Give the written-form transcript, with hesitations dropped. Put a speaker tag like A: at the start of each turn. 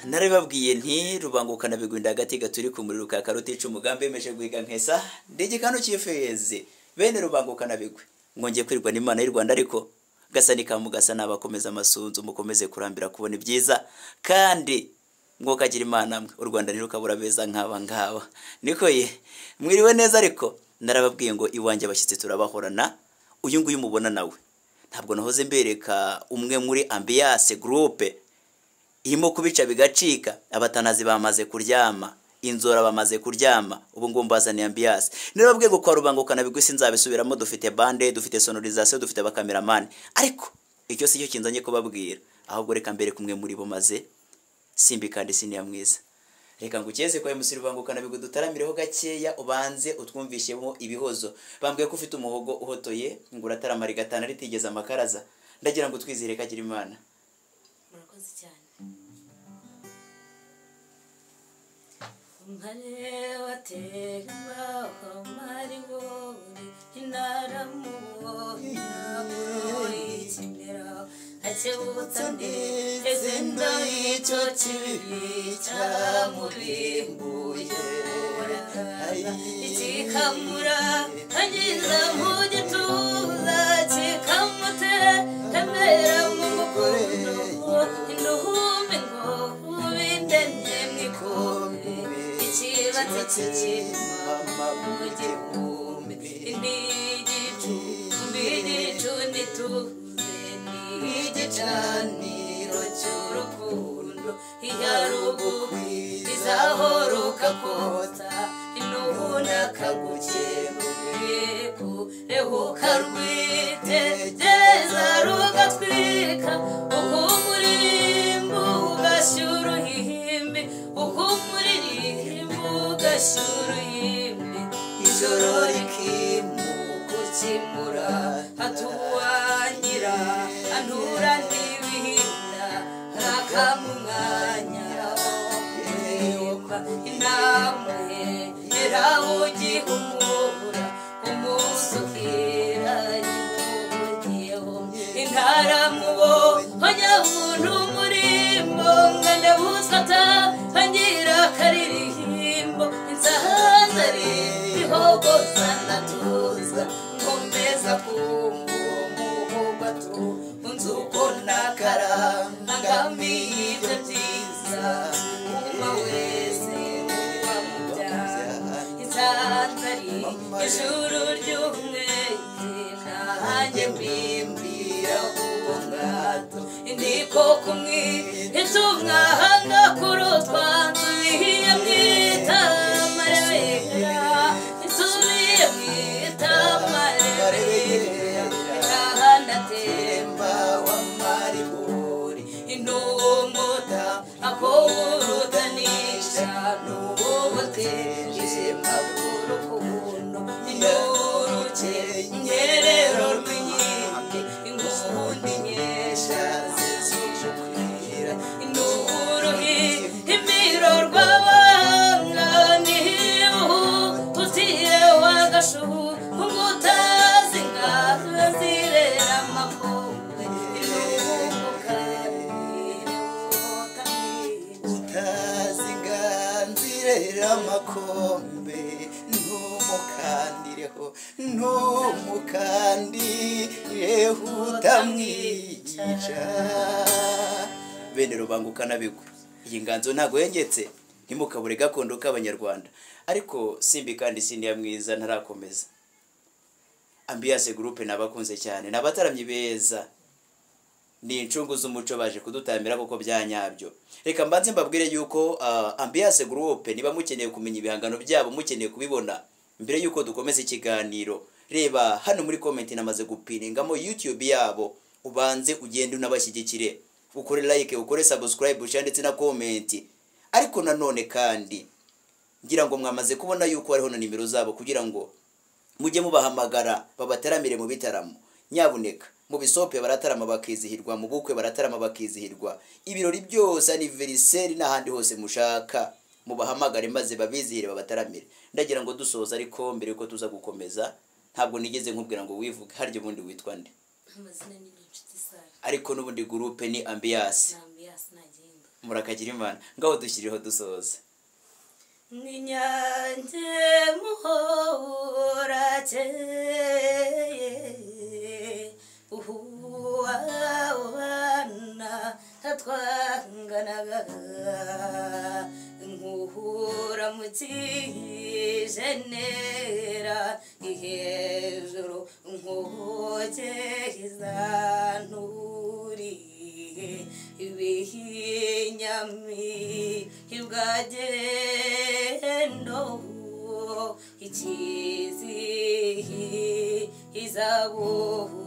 A: Narababwiye nti rubangukana bigwinda hagati gaturi ku muriro ka karutica umugambi yemeje guhiga nkesa ndigikano cy'ifezi bene rubangukana bigwe mwongeye kwirwa n'Imana y'u Rwanda, ariko gasani ka mugasa nabakomeza amasunzu mukomeze kurambira kubona ibyiza, kandi mwokagira Imana mwe u Rwanda ntirukabura beza nk'aba ngaba. Niko ye mwiriwe neza, ariko narababwiye ngo iwanjye abashyitsi turabahorana. Uyu nguyu mubona nawe ntabwo nahoze mbereka umwe muri Ambiance Groupe irimo kubica bigacika. Abatanazi bamaze kuryama, inzora bamaze kuryama, ubu ngo mbazaniye Ambiance. Narababwiye ngo kwa rubangukana bigwi sinzabisubiramo, dufite bande, dufite sonorisation, dufite abakameramani, ariko icyo si cyo kinzanye kubabwira, ahubwo reka mbere kumwe muri bo maze simbi kandi siniya mwiza. Reka ngukeze kwa MC Rubangukana bigwi dutaramireho gakeya, ubanze utwumvishemo ibihozo. Bambwiye ko ufite umuhogo uhotoye ngo urataramara gatana ritigeze amakaraza. Ndagira ngo twizere kagira Imana.
B: Murakoze cyane. Umare watemba mari wori inaramubonye ikimera akebutsa ndetse icyo kibi cyamubimbuye ikikamura angiza mu gituza kikamutera mu mukondo induhumbe ngo ubindemye mwikombe ikibatsi cy'imama mu gihumbi n'igicu nituze n'igicaniro cy'urukundo iyarugu izahoroka kota inuhuna kagukemubeku rehuka rwitegereza rugatwika ukumuririmbo ugashyura uruhimbi ukumuririmbo ugashyura uruhimbi ijoro rikimukukimura hatuwanyira antura n'ibihinda ntakamumwanya inamuhe erawugihumura umusukira yimugiyeho intaramubo honyabuntu murimbo ngandabusata hangira kariririmbo insanzari ihogoza natuza nkomeza kumumuhobatu unzuko nakarangamiye ibyo byiza uma wese insanzari ijuru ry'umwezi nanjye mbimbira uwo mwato ndiko kumwe itumwahanga kurutwa nsubiye mwitamarebera nsubiye mwitamarebera kahanatemba wa maribori inumuta akowurutanisha n'ubuteje maburukundo inuruke nyerero rw'inkindi ingundi nyesha zizukwira inuruhi imiro rw'abanga nihu utire wagashuhu ungutazi ngazirera amakombe inumuka
A: utazinganzirera amakombe ntumukandireho ntumukandireho utamwica. Bene rubangukana bigwe iyi nganzo ntago yengetse, ntimukabure gakondo k'abanyarwanda. Ariko simbi kandi siniya mwiza ntarakomeza. Ambiance Groupe nabakunze cyane, nabataramyi beza, ni incungu z'umuco baje kudutamira koko byanyabyo. Reka mbanze mbabwire yuko Ambiance Groupe niba mukeneye kumenya ibihangano byabo, mukeneye kubibona mbere yuko dukomeza ikiganiro, reba hano muri comment namaze gupiningamo YouTube yabo, ubanze ugende unabashyigikire, ukore like, ukore subscribe, share ndetse na comment. Ariko nanone kandi ngira ngo mwamaze kubona yuko hariho na nimero zabo kugira ngo mujye mubahamagara babataramire mu bitaramo. Nyabuneka mu bisope baratarama bakizihirwa, mu bukwe baratarama bakizihirwa, ibirori byose anniversaire n'ahandi hose mushaka mubahamagare maze babizihire babataramire. Ndagira ngo dusoza, ariko mbere yuko tuza gukomeza ntabwo nigeze nkubwira ngo wivuge, harya ubundi witwa nde?
B: Amazina ni Inshuti Sara.
A: Ariko n'ubundi groupe ni Ambiance.
B: Oya, sinagenda.
A: Murakagira Imana. Ngaho dushyirireho dusoza.
B: N'inyange muhorakeye uhuwabana twanganaga nkuhura mu kijenera hejuru nkogeza nturi ibihinyami ibwagendo ikizihi izabura.